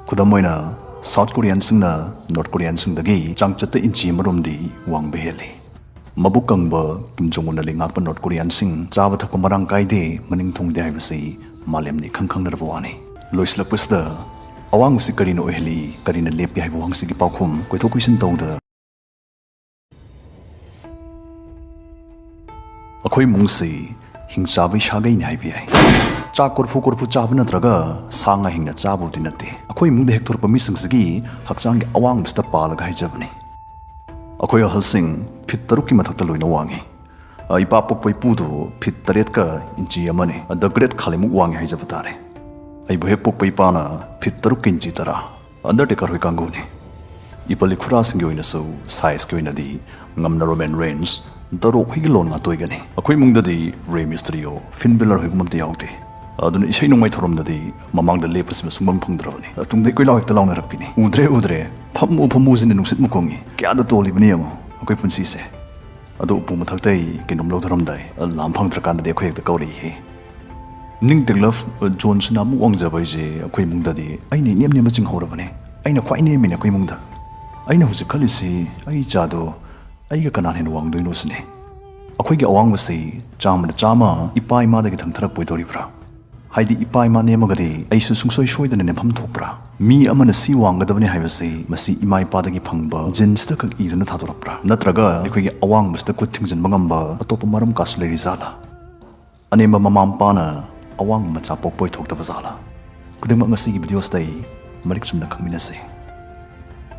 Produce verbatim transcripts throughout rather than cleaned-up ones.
ꯈꯨꯗꯝ ꯑꯣꯏꯅ, south ꯀꯣꯔꯤꯌꯥꯟꯁꯤꯡꯅ north ꯀꯣꯔꯤꯌꯥꯟꯁꯤꯡꯗꯒꯤ ꯆꯥꯡꯆꯠꯇ ꯏꯟꯆꯤ ꯑꯃꯔꯣꯝꯗꯤ ꯋꯥꯡꯕ ꯍꯦꯜꯂꯤ꯫ ꯃꯕꯨꯛ ꯀꯪꯕ ꯀꯤꯝ ꯖꯣꯡ ꯎꯟꯅ ꯂꯩꯉꯥꯛꯄ ꯅꯣꯔꯠ ꯀꯣꯔꯤꯌꯥꯟꯁꯤꯡ ꯆꯥꯕ ꯊꯛꯄ ꯃꯔꯥꯡ ꯀꯥꯏꯗꯦ, ꯃꯅꯤꯡ ꯊꯨꯡꯗꯦ ꯍꯥꯏꯕꯁꯤ ꯃꯥꯂꯦꯝꯅ ꯏꯈꯪ ꯈꯪꯅꯔꯕ ꯋꯥꯅꯤ꯫ ꯂꯣꯏꯁꯤꯜꯂꯛꯄꯁꯤꯗ, ꯑꯋꯥꯡꯕꯁꯤ ꯀꯔꯤꯅ ꯑꯣꯏꯍꯜꯂꯤ, ꯀꯔꯤꯅ ꯂꯦꯞꯄꯤ ꯍꯥꯏꯕ ꯋꯥꯍꯪꯁꯤꯒꯤ ꯄꯥꯎꯈꯨꯝ ꯀꯣꯏꯊꯣꯛ ꯀꯣꯏꯁꯤꯟ ꯇꯧꯗ ꯑꯩꯈꯣꯏ ꯏꯃꯨꯡꯁꯤ ꯍꯤꯡꯆꯥꯕꯒꯤ ꯁꯥꯒꯩꯅꯤ ꯍꯥꯏꯕ ꯌꯥꯏ꯫ ꯆꯥꯛ ꯀꯣꯔꯐꯨ ꯀꯣꯔꯐꯨ ꯆꯥꯕ ꯅꯠꯇ꯭ꯔꯒ ꯁꯥ ꯉꯥ ꯍꯤꯡꯅ ꯆꯥꯕꯕꯨꯗꯤ ꯅꯠꯇꯦ꯫ ꯑꯩꯈꯣꯏ ꯏꯃꯨꯡꯗ ꯍꯦꯛ ꯊꯣꯔꯛꯄ ꯃꯤꯁꯤꯡꯁꯤꯒꯤ ꯍꯛꯆꯥꯡꯒꯤ ꯑꯋꯥꯡꯕꯁꯤꯗ ꯄꯥꯜꯂꯒ ꯍꯥꯏꯖꯕꯅꯤ꯫ ꯑꯩꯈꯣꯏ ꯑꯍꯜꯁꯤꯡ ꯐꯤꯠ ꯇꯔꯨꯛꯀꯤ ꯃꯊꯛꯇ ꯂꯣꯏꯅ ꯋꯥꯡꯉꯤ꯫ ꯑ, ꯏꯄꯥ ꯄꯣꯛꯄ ꯏꯄꯨꯗꯨ ꯐꯤꯠ ꯇꯔꯦꯠꯀ ꯏꯟꯆꯤ ꯑꯃꯅꯤ꯫ ꯗ ꯒ꯭ꯔꯦꯠ ꯈꯥꯂꯦꯃꯨꯛ ꯋꯥꯡꯉꯤ ꯍꯥꯏꯖꯕ ꯇꯥꯔꯦ꯫ ꯑꯩꯕꯨ ꯍꯦꯛ ꯄꯣꯛꯄ ꯏꯄꯥꯅ ꯐꯤꯠ ꯇꯔꯨꯛꯀ ꯏꯟꯆꯤ ꯇꯔꯥ꯫ ꯑꯟꯗꯔꯇꯦꯀꯔ ꯍꯣꯏ ꯀꯥꯡꯕꯨꯅꯤ꯫ ꯏꯄꯜꯂꯤ ꯈꯨꯔꯥꯁꯤꯡꯒꯤ ꯑꯣꯏꯅꯁꯨ ꯁꯥꯏꯖꯀꯤ ꯑꯣꯏꯅꯗꯤ ꯉꯝꯅ ꯔꯣꯃꯦꯟ ꯔꯦꯟꯁ, ꯗ ꯔꯣꯛ ꯍꯣꯏꯒꯤ ꯂꯣꯟ ꯉꯥꯛꯇ ꯑꯣꯏꯒꯅꯤ꯫ ꯑꯩꯈꯣꯏ ꯏꯃꯨꯡꯗꯗꯤ ꯔꯦ ꯃꯤꯁꯇ꯭ꯔꯤꯌꯣ, ꯐꯤꯟ ꯕꯦꯂꯔ ꯍꯣꯏꯒꯨꯝꯕ ꯑꯝꯇ ꯌꯥꯎꯗꯦ꯫ ꯑꯗꯨꯅ ꯏꯁꯩ ꯅꯣꯡꯃꯥꯏ ꯊꯧꯔꯝꯗꯗꯤ ꯃꯃꯥꯡꯗ ꯂꯦꯞꯄꯁꯤꯃ ꯁꯨꯡꯐꯪ ꯐꯪꯗ꯭ꯔꯕꯅꯤ꯫ ꯇꯨꯡꯗꯩ ꯀꯣꯏꯂꯥꯎ ꯍꯦꯛꯇ ꯂꯥꯎꯅꯔꯛꯄꯤꯅꯤ, "ꯎꯗ꯭ꯔꯦ, ꯎꯗ꯭ꯔꯦ, ꯐꯝꯃꯨ, ꯐꯝꯃꯨ" ꯁꯤꯅ ꯅꯨꯡꯁꯤꯠ ꯃꯈꯣꯡꯉꯤ꯫ ꯀꯌꯥꯗ ꯇꯣꯜꯂꯤꯕꯅꯤ ꯌꯦꯡꯉꯣ ꯑꯩꯈꯣꯏ ꯄꯨꯟꯁꯤꯁꯦ꯫ ꯑꯗꯣ ꯎꯄꯨ ꯃꯊꯛꯇꯩ ꯀꯩꯅꯣꯝ ꯂꯧꯊꯔꯝꯗꯥꯏ, ꯂꯥꯝ ꯐꯪꯗ꯭ꯔꯀꯥꯟꯗꯗꯤ ꯑꯩꯈꯣꯏ ꯍꯦꯛꯇ ꯀꯧꯔꯛꯏꯍꯦ꯫ ꯅꯤꯡ ꯇꯦꯛꯂꯞ ꯖꯣꯟꯁꯅ ꯑꯃꯨꯛ ꯋꯥꯡꯖꯕ ꯑꯩꯁꯦ ꯑꯩꯈꯣꯏ ꯏꯃꯨꯡꯗꯗꯤ ꯑꯩꯅ ꯏꯅꯦꯝ ꯅꯦꯝꯕ ꯆꯤꯡꯍꯧꯔꯕꯅꯦ꯫ ꯑꯩꯅ ꯈ꯭ꯋꯥꯏ ꯅꯦꯝꯃꯤꯅꯦ ꯑꯩꯈꯣꯏ ꯏꯃꯨꯡꯗ꯫ ꯑꯩꯅ ꯍꯧꯖꯤꯛ ꯈꯜꯂꯤꯁꯤ ꯑꯩ ꯏꯆꯥꯗꯣ ꯑꯩꯒ ꯀꯅꯥꯅ ꯍꯦꯟꯅ ꯋꯥꯡꯗꯣꯏꯅꯣ ꯁꯤꯅꯦ꯫ ꯑꯩꯈꯣꯏꯒꯤ ꯑꯋꯥꯡꯕꯁꯤ ꯆꯥꯝꯃꯗ ꯆꯥꯝꯃ ꯏꯄꯥ ꯏꯃꯥꯗꯒꯤ ꯊꯪꯊꯔꯛꯄ ꯑꯣꯏꯗꯣꯔꯤꯕ꯭ꯔꯥ? ꯍꯥꯏꯗꯤ ꯏꯄꯥ ꯏꯃꯥ ꯅꯦꯝꯃꯒꯗꯤ ꯑꯩꯁꯨ ꯁꯨꯡꯁꯣꯏ ꯁꯣꯏꯗꯅ ꯅꯦꯝꯐꯝ ꯊꯣꯛꯄ꯭ꯔꯥ? ꯃꯤ ꯑꯃꯅ ꯁꯤ ꯋꯥꯡꯒꯗꯕꯅꯤ ꯍꯥꯏꯕꯁꯤ ꯃꯁꯤ ꯏꯃꯥ ꯏꯄꯥꯗꯒꯤ ꯐꯪꯕ ꯖꯤꯟꯁꯇ ꯈꯛ ꯏꯗꯨꯅ ꯊꯥꯗꯣꯔꯛꯄ꯭ꯔꯥ? ꯅꯠꯇ꯭ꯔꯒ ꯑꯩꯈꯣꯏꯒꯤ ꯑꯋꯥꯡꯕꯁꯤꯗ ꯈꯨꯠ ꯊꯤꯡꯖꯤꯟꯕ ꯉꯝꯕ ꯑꯇꯣꯞꯄ ꯃꯔꯝ ꯀꯥꯁꯨ ꯂꯩꯔꯤ ꯖꯥꯠꯂꯥ? ꯑꯅꯦꯝꯕ ꯃꯃꯥ ꯃꯄꯥꯅ ꯑꯋꯥꯡꯕ ꯃꯆꯥ ꯄꯣꯛꯄ ꯑꯣꯏꯊꯣꯛꯇꯕ ꯖꯥꯠꯂꯥ? ꯈꯨꯗꯤꯡꯃꯛ ꯉꯁꯤꯒꯤ ꯚꯤꯗꯤꯑꯣꯁꯤꯗ ꯑꯩ ꯃꯔꯤꯛ ꯆꯨꯝꯅ ꯈꯪꯃꯤꯟꯅꯁꯤ꯫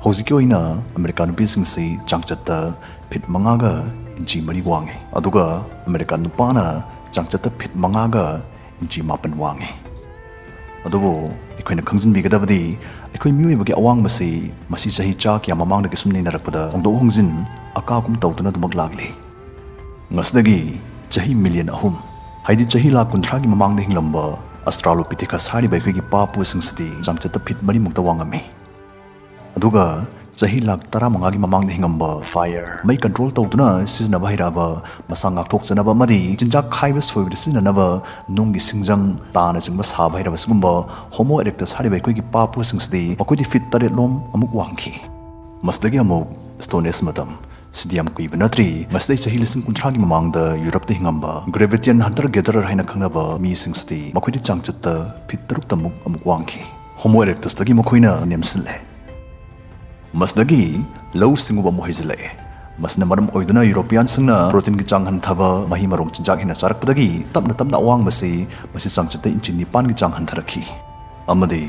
ꯍꯧꯖꯤꯛꯀꯤ ꯑꯣꯏꯅ ꯑꯃꯦꯔꯤꯀꯥ ꯅꯨꯄꯤꯁꯤꯡꯁꯤ ꯆꯥꯡꯆꯠꯇ ꯐꯤꯠ ꯃꯉꯥꯒ ꯏꯟꯆꯤ ꯃꯔꯤ ꯋꯥꯡꯉꯤ, ꯑꯗꯨꯒ ꯑꯃꯦꯔꯤꯀꯥ ꯅꯨꯄꯥꯅ ꯆꯥꯡꯆꯠꯇ ꯐꯤꯠ ꯃꯉꯥꯒ ꯏꯟꯆꯤ ꯃꯥꯄꯟ ꯋꯥꯡꯉꯤ꯫ ꯑꯗꯨꯕꯨ ꯑꯩꯈꯣꯏꯅ ꯈꯪꯖꯤꯟꯕꯤꯒꯗꯕꯗꯤ, ꯑꯩꯈꯣꯏ ꯃꯤꯑꯣꯏꯕꯒꯤ ꯑꯋꯥꯡꯕꯁꯤ ꯃꯁꯤ ꯆꯍꯤ ꯆꯥ ꯀꯌꯥ ꯃꯃꯥꯡꯗꯒꯤ ꯁꯨꯝ ꯅꯩꯅꯔꯛꯄꯗ ꯍꯣꯡꯗꯣꯛ ꯍꯣꯡꯖꯤꯟ ꯑꯀꯥꯒꯨꯝ ꯇꯧꯗꯨꯅ ꯑꯗꯨꯃꯛ ꯂꯥꯛꯂꯤ꯫ ꯉꯁꯤꯗꯒꯤ ꯆꯍꯤ ꯃꯤꯂꯤꯌꯟ ꯑꯍꯨꯝ, ꯍꯥꯏꯗꯤ ꯆꯍꯤ ꯂꯥꯈ ꯀꯨꯟꯊ꯭ꯔꯥꯒꯤ ꯃꯃꯥꯡꯗ ꯍꯤꯡꯂꯝꯕ ꯑꯁꯇ꯭ꯔꯥꯂꯣꯄꯤꯊꯦꯀꯁ ꯍꯥꯏꯔꯤꯕ ꯑꯩꯈꯣꯏꯒꯤ ꯄꯥ ꯄꯨꯁꯤꯡꯁꯤꯗꯤ ꯆꯥꯡꯆꯠꯇ ꯐꯤꯠ ꯃꯔꯤꯃꯨꯛꯇ ꯋꯥꯡꯉꯝꯃꯤ꯫ ꯑꯗꯨꯒ ꯆꯍꯤ ꯂꯥꯛ ꯇꯔꯥꯃꯉꯥꯒꯤ ꯃꯃꯥꯡꯗ ꯍꯤꯡꯉꯝꯕ fire, ꯃꯩ control ꯇꯧꯗꯨꯅ ꯁꯤꯖꯤꯟꯅꯕ ꯍꯩꯔꯛꯑꯕ, ꯃꯁꯥ ꯉꯥꯛꯊꯣꯛꯆꯅꯕ ꯑꯃꯗꯤ ꯆꯤꯟꯖꯥꯛ ꯈꯥꯏꯕ ꯁꯣꯏꯕꯗ ꯁꯤꯖꯤꯟꯅꯅꯕ ꯅꯨꯡꯒꯤ ꯁꯤꯡꯖꯪ, ꯇꯥꯅꯆꯤꯡꯕ ꯁꯥꯕ ꯍꯩꯔꯕ ꯁꯤꯒꯨꯝꯕ Homo erectus ꯍꯥꯏꯔꯤꯕ ꯑꯩꯈꯣꯏꯒꯤ ꯄꯥꯄꯨꯁꯤꯡꯁꯤꯗꯤ ꯃꯈꯣꯏꯗꯤ feet ꯇꯔꯦꯠ ꯂꯣꯝ ꯑꯃꯨꯛ ꯋꯥꯡꯈꯤ꯫ ꯃꯁꯤꯗꯒꯤ ꯑꯃꯨꯛ Stone Age ꯃꯇꯝ, ꯁꯤꯗꯤ ꯌꯥꯝ ꯀꯨꯏꯕ ꯅꯠꯇ꯭ꯔꯤ꯫ ꯃꯁꯤꯗꯩ ꯆꯍꯤ ꯂꯤꯁꯤꯡ ꯀꯨꯟꯊ꯭ꯔꯥꯒꯤ ꯃꯃꯥꯡꯗ ꯌꯨꯔꯞꯇ ꯍꯤꯡꯉꯝꯕ Gravettian hunter gatherer ꯍꯥꯏꯅ ꯈꯪꯅꯕ ꯃꯤꯁꯤꯡꯁꯤꯗꯤ ꯃꯈꯣꯏꯗꯤ ꯆꯥꯡꯆꯠꯇ feet ꯇꯔꯨꯛꯇꯃꯨꯛ ꯑꯃꯨꯛ ꯋꯥꯡꯈꯤ꯫ Homo erectusꯇꯒꯤ ꯃꯈꯣꯏꯅ ꯅꯦꯝꯁꯤꯜꯂꯦ꯫ ꯃꯁꯤꯗꯒꯤ ꯂꯧꯎ ꯁꯤꯡꯎꯕ ꯑꯃꯨꯛ ꯍꯩꯖꯤꯜꯂꯛꯑꯦ꯫ ꯃꯁꯤꯅ ꯃꯔꯝ ꯑꯣꯏꯗꯨꯅ ꯌꯨꯔꯣꯄꯤꯌꯥꯟꯁꯤꯡꯅ proteinꯒꯤ ꯆꯥꯡ ꯍꯟꯊꯕ, ꯃꯍꯩ ꯃꯔꯣꯡ ꯆꯤꯟꯖꯥꯛ ꯍꯦꯟꯅ ꯆꯥꯔꯛꯄꯗꯒꯤ ꯇꯞꯅ ꯇꯞꯅ ꯑꯋꯥꯡꯕꯁꯤ ꯃꯁꯤ ꯆꯥꯡꯆꯠꯇ ꯏꯟꯆꯤ ꯅꯤꯄꯥꯟꯒꯤ ꯆꯥꯡ ꯍꯟꯊꯔꯛꯈꯤ꯫ ꯑꯃꯗꯤ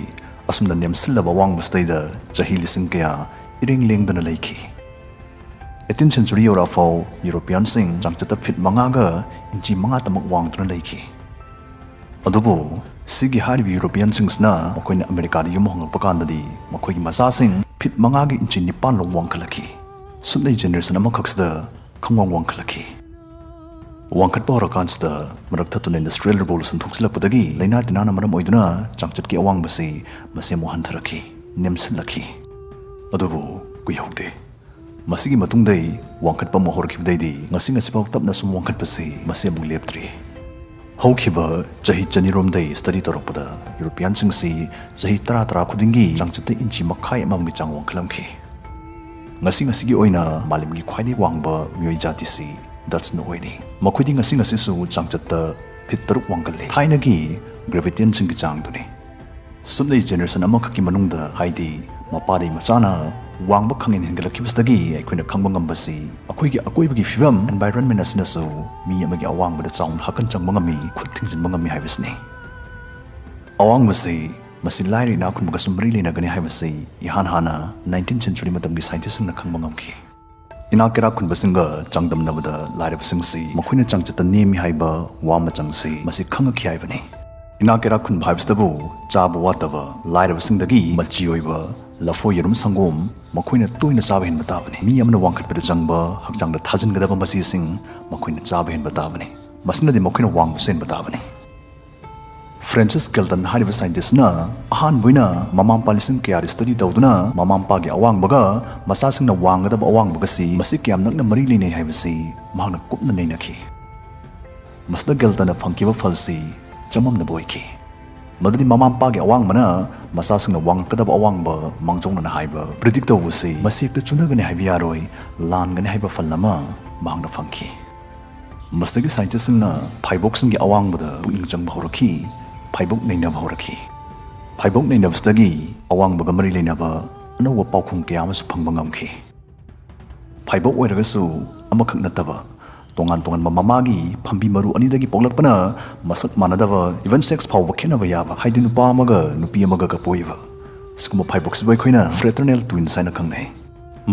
ꯑꯁꯨꯝꯅ ꯅꯦꯝꯁꯤꯜꯂꯕ ꯑꯋꯥꯡꯕꯁꯤꯗꯩꯗ ꯆꯍꯤ ꯂꯤꯁꯤꯡ ꯀꯌꯥ ꯏꯔꯦꯡ ꯂꯦꯡꯗꯅ ꯂꯩꯈꯤ꯫ Eighteenth century ꯌꯧꯔꯛꯑꯐꯥꯎ ꯌꯨꯔꯣꯄꯤꯌꯥꯟꯁꯤꯡ ꯆꯥꯡꯆꯠꯇ feet ꯃꯉꯥꯒ ꯏꯟꯆꯤ ꯃꯉꯥꯇꯃꯛ ꯋꯥꯡꯗꯨꯅ ꯂꯩꯈꯤ꯫ ꯑꯗꯨꯕꯨ ꯁꯤꯒꯤ ꯍꯥꯏꯔꯤꯕ ꯌꯨꯔꯣꯄꯤꯌꯥꯟꯁꯤꯡꯁꯤꯅ ꯃꯈꯣꯏꯅ ꯑꯃꯦꯔꯤꯀꯥꯗ ꯌꯨꯝ ꯍꯣꯡꯂꯛꯄ ꯀꯥꯟꯗꯗꯤ ꯃꯈꯣꯏꯒꯤ ꯃꯆꯥꯁꯤꯡ feet ꯃꯉꯥꯒꯤ ꯏꯟꯆꯤ ꯅꯤꯄꯥꯟ ꯂꯣꯝ ꯋꯥꯡꯈꯠꯂꯛꯈꯤ꯫ ꯁꯨꯞꯅꯩ generation ꯑꯃꯈꯛꯁꯤꯗ ꯈꯪꯋꯥꯡ ꯋꯥꯡꯈꯠꯂꯛꯈꯤ꯫ ꯋꯥꯡꯈꯠꯄ ꯍꯧꯔꯀꯥꯟꯁꯤꯗ ꯃꯔꯛ ꯊꯠꯇꯨꯅ industrial revolution ꯊꯣꯛꯆꯤꯜꯂꯛꯄꯗꯒꯤ ꯂꯥꯏꯅꯥ ꯇꯤꯟꯅꯥꯅ ꯃꯔꯝ ꯑꯣꯏꯗꯨꯅ ꯆꯥꯡꯆꯠꯀꯤ ꯑꯋꯥꯡꯕꯁꯤ ꯃꯁꯤ ꯑꯃꯨꯛ ꯍꯟꯊꯔꯛꯈꯤ, ꯅꯦꯝꯁꯤꯜꯂꯛꯈꯤ꯫ ꯑꯗꯨꯕꯨ ꯀꯨꯏꯍꯧꯗꯦ꯫ ꯃꯁꯤꯒꯤ ꯃꯇꯨꯡꯗꯩ ꯋꯥꯡꯈꯠꯄ ꯑꯃꯨꯛ ꯍꯧꯔꯛꯈꯤꯕꯗꯩꯗꯤ ꯉꯁꯤ ꯉꯁꯤꯐꯥꯎ ꯇꯞꯅ ꯁꯨꯝ ꯋꯥꯡꯈꯠꯄꯁꯤ ꯃꯁꯤ ꯑꯃꯨꯛ ꯂꯦꯞꯇ꯭ꯔꯤ꯫ ꯍꯧꯈꯤꯕ ꯆꯍꯤ ꯆꯅꯤꯔꯣꯝꯗꯩ study ꯇꯧꯔꯛꯄꯗ ꯌꯨꯔꯣꯄꯤꯌꯥꯟꯁꯤꯡꯁꯤ ꯆꯍꯤ ꯇꯔꯥ ꯇꯔꯥ ꯈꯨꯗꯤꯡꯒꯤ ꯆꯥꯡꯆꯠꯇ ꯏꯟꯆꯤ ꯃꯈꯥꯏ ꯑꯃꯃꯝꯒꯤ ꯆꯥꯡ ꯋꯥꯡꯈꯠꯂꯝꯈꯤ꯫ ꯉꯁꯤ ꯉꯁꯤꯒꯤ ꯑꯣꯏꯅ ꯃꯥꯂꯦꯝꯒꯤ ꯈ꯭ꯋꯥꯏꯗꯒꯤ ꯋꯥꯡꯕ ꯃꯤꯑꯣꯏ ꯖꯥꯇꯤꯁꯤ Dutchꯅ ꯑꯣꯏꯔꯤ꯫ ꯃꯈꯣꯏꯗꯤ ꯉꯁꯤ ꯉꯁꯤꯁꯨ ꯆꯥꯡꯆꯠꯇ feet ꯇꯔꯨꯛ ꯋꯥꯡꯒꯜꯂꯤ꯫ ꯊꯥꯏꯅꯒꯤ Gravettianꯁꯤꯡꯒꯤ ꯆꯥꯡꯗꯨꯅꯤ꯫ ꯁꯨꯞꯅꯩ generation ꯑꯃꯈꯛꯀꯤ ꯃꯅꯨꯡꯗ, ꯍꯥꯏꯗꯤ ꯃꯄꯥꯗꯩ ꯃꯆꯥꯅ ꯋꯥꯡꯕ ꯈꯪꯍꯦꯟ ꯍꯦꯟꯒꯠꯂꯛꯈꯤꯕꯁꯤꯗꯒꯤ ꯑꯩꯈꯣꯏꯅ ꯈꯪꯕ ꯉꯝꯕꯁꯤ ꯑꯩꯈꯣꯏꯒꯤ ꯑꯀꯣꯏꯕꯒꯤ ꯐꯤꯕꯝ, environment ꯑꯁꯤꯅꯁꯨ ꯃꯤ ꯑꯃꯒꯤ ꯑꯋꯥꯡꯕꯗ ꯆꯥꯎꯅ ꯍꯥꯀꯟ ꯆꯪꯕ ꯉꯝꯃꯤ, ꯈꯨꯠ ꯊꯤꯡꯖꯤꯟꯕ ꯉꯝꯃꯤ ꯍꯥꯏꯕꯁꯤꯅꯤ꯫ ꯑꯋꯥꯡꯕꯁꯤ ꯃꯁꯤ ꯂꯥꯏꯔ ꯏꯅꯥꯛ ꯈꯨꯟꯕꯒꯁꯨ ꯃꯔꯤ ꯂꯩꯅꯒꯅꯤ ꯍꯥꯏꯕꯁꯤ ꯏꯍꯥꯟ ꯍꯥꯟꯅ nineteenth century ꯃꯇꯝꯒꯤ scientistꯁꯤꯡꯅ ꯈꯪꯕ ꯉꯝꯈꯤ꯫ ꯏꯅꯥꯛ ꯀꯩꯔꯥꯛ ꯈꯨꯟꯕꯁꯤꯡꯒ ꯆꯥꯡꯗꯝꯅꯕꯗ ꯂꯥꯏꯔꯕꯁꯤꯡꯁꯤ ꯃꯈꯣꯏꯅ ꯆꯥꯡꯆꯠꯇ ꯅꯦꯝꯃꯤ ꯍꯥꯏꯕ ꯋꯥ ꯃꯆꯪꯁꯤ ꯃꯁꯤ ꯈꯪꯉꯛꯈꯤ ꯍꯥꯏꯕꯅꯤ꯫ ꯏꯅꯥꯛ ꯀꯩꯔꯥꯛ ꯈꯨꯟꯕ ꯍꯥꯏꯕꯁꯤꯗꯕꯨ ꯆꯥꯕ ꯋꯥꯠꯇꯕ, ꯂꯥꯏꯔꯕꯁꯤꯡꯗꯒꯤ ꯃꯆꯤ ꯑꯣꯏꯕ ꯂꯐꯣꯏ, ꯌꯦꯔꯨꯝ, ꯁꯪꯒꯣꯝ ꯃꯈꯣꯏꯅ ꯇꯣꯏꯅ ꯆꯥꯕ ꯍꯦꯟꯕ ꯇꯥꯕꯅꯤ꯫ ꯃꯤ ꯑꯃꯅ ꯋꯥꯡꯈꯠꯄꯗ ꯆꯪꯕ ꯍꯛꯆꯥꯡꯗ ꯊꯥꯖꯤꯟꯒꯗꯕ ꯃꯆꯤꯁꯤꯡ ꯃꯈꯣꯏꯅ ꯆꯥꯕ ꯍꯦꯟꯕ ꯇꯥꯕꯅꯤ꯫ ꯃꯁꯤꯅꯗꯤ ꯃꯈꯣꯏꯅ ꯋꯥꯡꯕꯁꯨ ꯍꯦꯟꯕ ꯇꯥꯕꯅꯤ꯫ ꯐ꯭ꯔꯦꯟꯁꯤꯁ ꯒꯦꯜꯇꯟ ꯍꯥꯏꯔꯤꯕ ꯁꯥꯏꯟꯇꯤꯁꯅ ꯑꯍꯥꯟꯕ ꯑꯣꯏꯅ ꯃꯃꯥ ꯃꯄꯥ ꯂꯤꯁꯤꯡ ꯀꯌꯥꯗ ꯁ꯭ꯇꯗꯤ ꯇꯧꯗꯨꯅ ꯃꯃꯥ ꯃꯄꯥꯒꯤ ꯑꯋꯥꯡꯕꯒ ꯃꯆꯥꯁꯤꯡꯅ ꯋꯥꯡꯒꯗꯕ ꯑꯋꯥꯡꯕꯒꯁꯤ ꯃꯁꯤ ꯀꯌꯥꯝ ꯅꯛꯅ ꯃꯔꯤ ꯂꯩꯅꯩ ꯍꯥꯏꯕꯁꯤ ꯃꯍꯥꯛꯅ ꯀꯨꯞꯅ ꯅꯩꯅꯈꯤ꯫ ꯃꯁꯤꯗ ꯒꯦꯜꯇꯟꯅ ꯐꯪꯈꯤꯕ ꯐꯜꯁꯤ ꯆꯃꯝꯅꯕ ꯑꯣꯏꯈꯤ꯫ ꯃꯗꯨꯗꯤ ꯃꯃꯥ ꯃꯄꯥꯒꯤ ꯑꯋꯥꯡꯕꯅ ꯃꯆꯥꯁꯤꯡꯅ ꯋꯥꯡꯉꯛꯀꯗꯕ ꯑꯋꯥꯡꯕ ꯃꯥꯡꯖꯧꯅꯅ ꯍꯥꯏꯕ ꯄ꯭ꯔꯤꯗꯤꯛ ꯇꯧꯕꯁꯤ ꯃꯁꯤ ꯍꯦꯛꯇ ꯆꯨꯅꯒꯅꯤ ꯍꯥꯏꯕ ꯌꯥꯔꯣꯏ, ꯂꯥꯟꯒꯅꯤ ꯍꯥꯏꯕ ꯐꯜ ꯑꯃ ꯃꯍꯥꯛꯅ ꯐꯪꯈꯤ꯫ ꯃꯁꯤꯗꯒꯤ ꯁꯥꯏꯟꯇꯤꯁꯁꯤꯡꯅ ꯐꯥꯏꯕꯣꯛꯁꯤꯡꯒꯤ ꯑꯋꯥꯡꯕꯗ ꯄꯨꯛꯅꯤꯡ ꯆꯪꯕ ꯍꯧꯔꯛꯈꯤ꯫ ꯐꯥꯏꯕꯣꯛ ꯅꯩꯅꯕ ꯍꯧꯔꯛꯈꯤ꯫ ꯐꯥꯏꯕꯣꯛ ꯅꯩꯅꯕꯁꯤꯗꯒꯤ ꯑꯋꯥꯡꯕꯒ ꯃꯔꯤ ꯂꯩꯅꯕ ꯑꯅꯧꯕ ꯄꯥꯎꯈꯨꯝ ꯀꯌꯥ ꯑꯃꯁꯨ ꯐꯪꯕ ꯉꯝꯈꯤ꯫ ꯐꯥꯏꯕꯣꯛ ꯑꯣꯏꯔꯒꯁꯨ ꯑꯃꯈꯛ ꯅꯠꯇꯕ ꯇꯣꯉꯥꯟ ꯇꯣꯉꯥꯟꯕ ꯃꯃꯥꯒꯤ ꯐꯝꯕꯤ ꯃꯔꯨ ꯑꯅꯤꯗꯒꯤ ꯄꯣꯛꯂꯛꯄꯅ ꯃꯁꯛ ꯃꯥꯟꯅꯗꯕ, even sex ꯐꯥꯎꯕ ꯈꯦꯠꯅꯕ ꯌꯥꯕ, ꯍꯥꯏꯗꯤ ꯅꯨꯄꯥ ꯑꯃꯒ ꯅꯨꯄꯤ ꯑꯃꯒ ꯄꯣꯛꯏꯕ ꯁꯤꯒꯨꯝꯕ ꯐꯥꯏꯕꯣꯛꯁꯤꯕꯨ ꯑꯩꯈꯣꯏꯅ fraternal twins ꯍꯥꯏꯅ ꯈꯪꯅꯩ꯫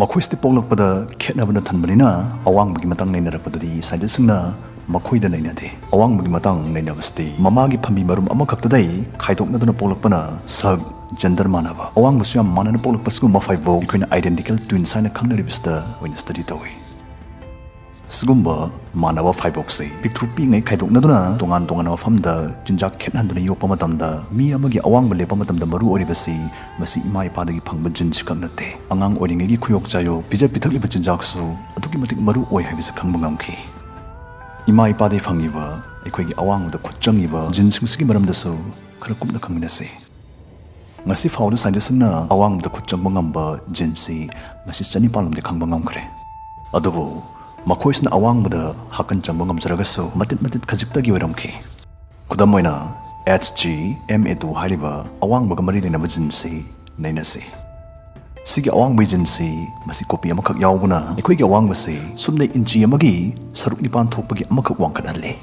ꯃꯈꯣꯏꯁꯤꯗꯤ ꯄꯣꯛꯂꯛꯄꯗ ꯈꯦꯠꯅꯕꯅ ꯊꯟꯕꯅꯤꯅ ꯑꯋꯥꯡꯕꯒꯤ ꯃꯇꯥꯡ ꯅꯩꯅꯔꯛꯄꯗꯗꯤ ꯁꯥꯏꯟꯇꯤꯁꯁꯤꯡꯅ ꯃꯈꯣꯏꯗ ꯅꯩꯅꯗꯦ꯫ ꯑꯋꯥꯡꯕꯒꯤ ꯃꯇꯥꯡ ꯅꯩꯅꯕꯁꯤꯗꯤ ꯃꯃꯥꯒꯤ ꯐꯝꯕꯤ ꯃꯔꯨꯝ ꯑꯃꯈꯛꯇꯗꯩ ꯈꯥꯏꯗꯣꯛꯅꯗꯨꯅ ꯄꯣꯛꯂꯛꯄꯅ ꯁꯛ, ꯖꯦꯟꯗꯔ ꯃꯥꯟꯅꯕ, ꯑꯋꯥꯡꯕꯁꯨ ꯌꯥꯝ ꯃꯥꯟꯅꯅ ꯄꯣꯛꯂꯛꯄ ꯁꯤꯒꯨꯝꯕ ꯐꯥꯏꯕꯣꯛ ꯑꯩꯈꯣꯏꯅ identical twins ꯍꯥꯏꯅ ꯈꯪꯅꯔꯤꯕꯁꯤꯗ ꯑꯣꯏꯅ ꯁ꯭ꯇꯗꯤ ꯇꯧꯏ꯫ ꯁꯤꯒꯨꯝꯕ ꯃꯥꯟꯅꯕ ꯐꯥꯏꯕꯣꯛꯁꯤ ꯄꯤꯛꯇ꯭ꯔꯨ ꯄꯤꯛꯏꯉꯩ ꯈꯥꯏꯗꯣꯛꯅꯗꯨꯅ ꯇꯣꯉꯥꯟ ꯇꯣꯉꯥꯟꯕ ꯃꯐꯝꯗ ꯆꯤꯟꯖꯥꯛ ꯈꯦꯠꯍꯟꯗꯨꯅ ꯌꯣꯛꯄ ꯃꯇꯝꯗ ꯃꯤ ꯑꯃꯒꯤ ꯑꯋꯥꯡꯕ ꯂꯦꯞꯄ ꯃꯇꯝꯗ ꯃꯔꯨ ꯑꯣꯏꯔꯤꯕꯁꯤ ꯃꯁꯤ ꯏꯃꯥ ꯏꯄꯥꯗꯒꯤ ꯐꯪꯕ ꯖꯤꯟꯁꯤ ꯈꯛ ꯅꯠꯇꯦ, ꯑꯉꯥꯡ ꯑꯣꯏꯔꯤꯉꯩꯒꯤ ꯈꯨꯌꯣꯛ ꯆꯥꯌꯣꯛ, ꯄꯤꯖ ꯄꯤꯊꯛꯂꯤꯕ ꯆꯤꯟꯖꯥꯛꯁꯨ ꯑꯗꯨꯛꯀꯤ ꯃꯇꯤꯛ ꯃꯔꯨ ꯑꯣꯏ ꯍꯥꯏꯕꯁꯤ ꯈꯪꯕ ꯉꯝꯈꯤ꯫ ꯏꯃꯥ ꯏꯄꯥꯗꯒꯤ ꯐꯪꯉꯤꯕ ꯑꯩꯈꯣꯏꯒꯤ ꯑꯋꯥꯡꯕꯗ ꯈꯨꯠ ꯆꯪꯉꯤꯕ ꯖꯤꯟꯁꯤꯡꯁꯤꯒꯤ ꯃꯔꯝꯗꯁꯨ ꯈꯔ ꯀꯨꯞꯅ ꯈꯪꯃꯤꯟꯅꯁꯤ꯫ ꯉꯁꯤ ꯐꯥꯎꯕꯗ ꯁꯥꯏꯟꯇꯤꯁꯁꯤꯡꯅ ꯑꯋꯥꯡꯕꯗ ꯈꯨꯠ ꯆꯪꯕ ꯉꯝꯕ ꯖꯤꯟꯁꯤ ꯃꯁꯤ ꯆꯅꯤꯄꯥꯟ ꯂꯣꯝꯗꯤ ꯈꯪꯕ ꯉꯝꯈ꯭ꯔꯦ꯫ ꯑꯗꯨꯕꯨ ꯃꯈꯣꯏꯁꯤꯅ ꯑꯋꯥꯡꯕꯗ ꯍꯥꯀꯟ ꯆꯪꯕ ꯉꯝꯖꯔꯒꯁꯨ ꯃꯇꯤꯠ ꯃꯇꯤꯠ ꯈꯖꯤꯛꯇꯒꯤ ꯑꯣꯏꯔꯝꯈꯤ꯫ ꯈꯨꯗꯝ ꯑꯣꯏꯅ, H G M A two ꯍꯥꯏꯔꯤꯕ ꯑꯋꯥꯡꯕꯒ ꯃꯔꯤ ꯂꯩꯅꯕ ꯖꯤꯟꯁꯤ ꯅꯩꯅꯁꯤ꯫ ꯁꯤꯒꯤ ꯑꯋꯥꯡꯕꯒꯤ ꯖꯤꯟꯁꯤ ꯃꯁꯤ ꯀꯣꯄꯤ ꯑꯃꯈꯛ ꯌꯥꯎꯕꯅ ꯑꯩꯈꯣꯏꯒꯤ ꯑꯋꯥꯡꯕꯁꯤ ꯁꯨꯞꯅꯩ ꯏꯟꯆꯤ ꯑꯃꯒꯤ ꯁꯔꯨꯛ ꯅꯤꯄꯥꯟ ꯊꯣꯛꯄꯒꯤ ꯑꯃꯈꯛ ꯋꯥꯡꯈꯠꯍꯜꯂꯤ꯫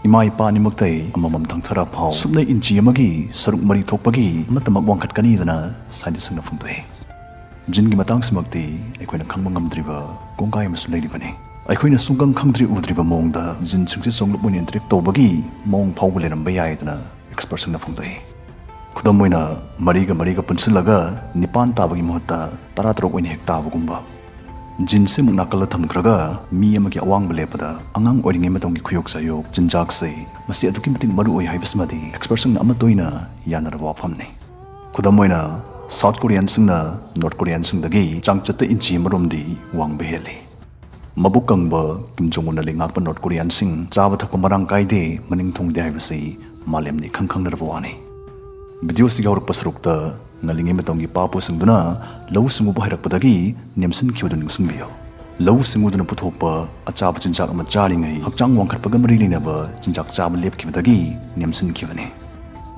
ꯏꯃꯥ ꯏꯄꯥ ꯑꯅꯤꯃꯛꯇꯩ ꯑꯃꯃꯝ ꯊꯪꯊꯔ ꯐꯥꯎ ꯁꯨꯞꯅꯩ ꯏꯟꯆꯤ ꯑꯃꯒꯤ ꯁꯔꯨꯛ ꯃꯔꯤ ꯊꯣꯛꯄꯒꯤ ꯑꯃꯠꯇꯃꯛ ꯋꯥꯡꯈꯠꯀꯅꯤꯗꯅ ꯁꯥꯏꯟꯇꯤꯁꯁꯤꯡꯅ ꯐꯣꯡꯗꯣꯛꯏ꯫ ꯖꯤꯟꯒꯤ ꯃꯇꯥꯡꯁꯤꯃꯛꯇꯤ ꯑꯩꯈꯣꯏꯅ ꯈꯪꯕ ꯉꯝꯗ꯭ꯔꯤꯕ ꯀꯣꯡꯒꯥꯏ ꯑꯃꯁꯨ ꯂꯩꯔꯤꯕꯅꯤ꯫ ꯑꯩꯈꯣꯏꯅ ꯁꯨꯡꯈꯪ ꯈꯪꯗ꯭ꯔꯤ ꯎꯗ꯭ꯔꯤꯕ ꯃꯑꯣꯡꯗ ꯖꯤꯟꯁꯤꯡꯁꯦ ꯆꯣꯡꯂꯨꯞ ꯑꯣꯏꯅ interact ꯇꯧꯕꯒꯤ ꯃꯑꯣꯡ ꯐꯥꯎꯕ ꯂꯩꯔꯝꯕ ꯌꯥꯏꯗꯅ expertꯁꯤꯡꯅ ꯐꯣꯡꯗꯣꯛꯏ꯫ ꯈꯨꯗꯝ ꯑꯣꯏꯅ, ꯃꯔꯤꯒ ꯃꯔꯤꯒ ꯄꯨꯟꯁꯤꯜꯂꯒ ꯅꯤꯄꯥꯟ ꯇꯥꯕꯒꯤ ꯃꯍꯨꯠꯇ ꯇꯔꯥꯇꯔꯨꯛ ꯑꯣꯏꯅ ꯍꯦꯛ ꯇꯥꯕꯒꯨꯝꯕ꯫ ꯖꯤꯟꯁꯦ ꯑꯃꯨꯛ ꯅꯥꯀꯜꯗ ꯊꯝꯈ꯭ꯔꯒ ꯃꯤ ꯑꯃꯒꯤ ꯑꯋꯥꯡꯕ ꯂꯦꯞꯄꯗ ꯑꯉꯥꯡ ꯑꯣꯏꯔꯤꯉꯩ ꯃꯇꯝꯒꯤ ꯈꯨꯌꯣꯛ ꯆꯥꯌꯣꯛ, ꯆꯤꯟꯖꯥꯛꯁꯦ, ꯃꯁꯤ ꯑꯗꯨꯛꯀꯤ ꯃꯇꯤꯛ ꯃꯔꯨ ꯑꯣꯏ ꯍꯥꯏꯕꯁꯤꯃꯗꯤ ꯑꯦꯛꯁꯄꯔꯠꯁꯤꯡꯅ ꯑꯃꯠꯇ ꯑꯣꯏꯅ ꯌꯥꯅꯔꯕ ꯋꯥꯐꯝꯅꯤ꯫ ꯈꯨꯗꯝ ꯑꯣꯏꯅ, ꯁꯥꯎꯠ ꯀꯣꯔꯤꯌꯥꯟꯁꯤꯡꯅ ꯅꯣꯔꯠ ꯀꯣꯔꯤꯌꯥꯟꯁꯤꯡꯗꯒꯤ ꯆꯥꯡꯆꯠꯇ ꯏꯟꯆꯤ ꯑꯃꯔꯣꯝꯗꯤ ꯋꯥꯡꯕ ꯍꯦꯜꯂꯤ꯫ ꯃꯕꯨꯛ ꯀꯪꯕ ꯀꯤꯝ ꯖꯣꯡ ꯎꯟꯅ ꯂꯩꯉꯥꯛꯄ ꯅꯣꯔꯠ ꯀꯣꯔꯤꯌꯥꯟꯁꯤꯡ ꯆꯥꯕ ꯊꯛꯄ ꯃꯔꯥꯡ ꯀꯥꯏꯗꯦ, ꯃꯅꯤꯡ ꯊꯨꯡꯗꯦ ꯍꯥꯏꯕꯁꯤ ꯃꯥꯂꯦꯝꯅ ꯏꯈꯪ ꯈꯪꯅꯔꯕ ꯋꯥꯅꯤ꯫ ꯚꯤꯗꯤꯑꯣꯁꯤꯒꯤ ꯍꯧꯔꯛꯄ ꯁꯔꯨꯛꯇ ꯉꯜꯂꯤꯉꯩ ꯃꯇꯝꯒꯤ ꯏꯄꯥ ꯏꯄꯨꯁꯤꯡꯗꯨꯅ ꯂꯧꯎ ꯁꯤꯡꯎꯕ ꯍꯩꯔꯛꯄꯗꯒꯤ ꯅꯦꯝꯁꯤꯟꯈꯤꯕꯗꯨ ꯅꯤꯡꯁꯤꯡꯕꯤꯌꯨ꯫ ꯂꯧꯎ ꯁꯤꯡꯎꯗꯨꯅ ꯄꯨꯊꯣꯛꯄ ꯑꯆꯥꯕ ꯆꯤꯟꯖꯥꯛ ꯑꯃ ꯆꯥꯔꯤꯉꯩ ꯍꯛꯆꯥꯡ ꯋꯥꯡꯈꯠꯄꯒ ꯃꯔꯤ ꯂꯩꯅꯕ ꯆꯤꯟꯖꯥꯛ ꯆꯥꯕ ꯂꯦꯞꯈꯤꯕꯗꯒꯤ ꯅꯦꯝꯁꯤꯟꯈꯤꯕꯅꯤ꯫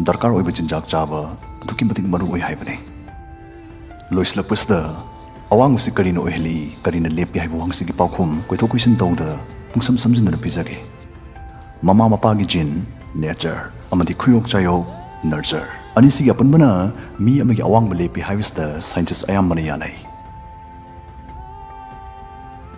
ꯗꯔꯀꯥꯔ ꯑꯣꯏꯕ ꯆꯤꯟꯖꯥꯛ ꯆꯥꯕ ꯑꯗꯨꯛꯀꯤ ꯃꯇꯤꯛ ꯃꯔꯨ ꯑꯣꯏ ꯍꯥꯏꯕꯅꯤ꯫ ꯂꯣꯏꯁꯤꯜꯂꯛꯄꯁꯤꯗ, ꯑꯋꯥꯡꯕꯁꯤ ꯀꯔꯤꯅ ꯑꯣꯏꯍꯜꯂꯤ, ꯀꯔꯤꯅ ꯂꯦꯞꯄꯤ ꯍꯥꯏꯕ ꯋꯥꯍꯪꯁꯤꯒꯤ ꯄꯥꯎꯈꯨꯝ ꯀꯣꯏꯊꯣꯛ ꯀꯣꯏꯁꯤꯟ ꯇꯧꯗ ꯄꯨꯡꯁꯝ ꯁꯝꯖꯤꯟꯗꯨꯅ ꯄꯤꯖꯒꯦ꯫ ꯃꯃꯥ ꯃꯄꯥꯒꯤ ꯖꯤꯟ, ꯅꯦꯆꯔ, ꯑꯃꯗꯤ ꯈꯨꯌꯣꯛ ꯆꯥꯌꯣꯛ, ꯅꯔꯆꯔ, ꯑꯅꯤꯁꯤꯒꯤ ꯑꯄꯨꯟꯕꯅ ꯃꯤ ꯑꯃꯒꯤ ꯑꯋꯥꯡꯕ ꯂꯦꯞꯄꯤ ꯍꯥꯏꯕꯁꯤꯗ ꯁꯥꯏꯟꯇꯤꯁ ꯑꯌꯥꯝꯕꯅ ꯌꯥꯅꯩ꯫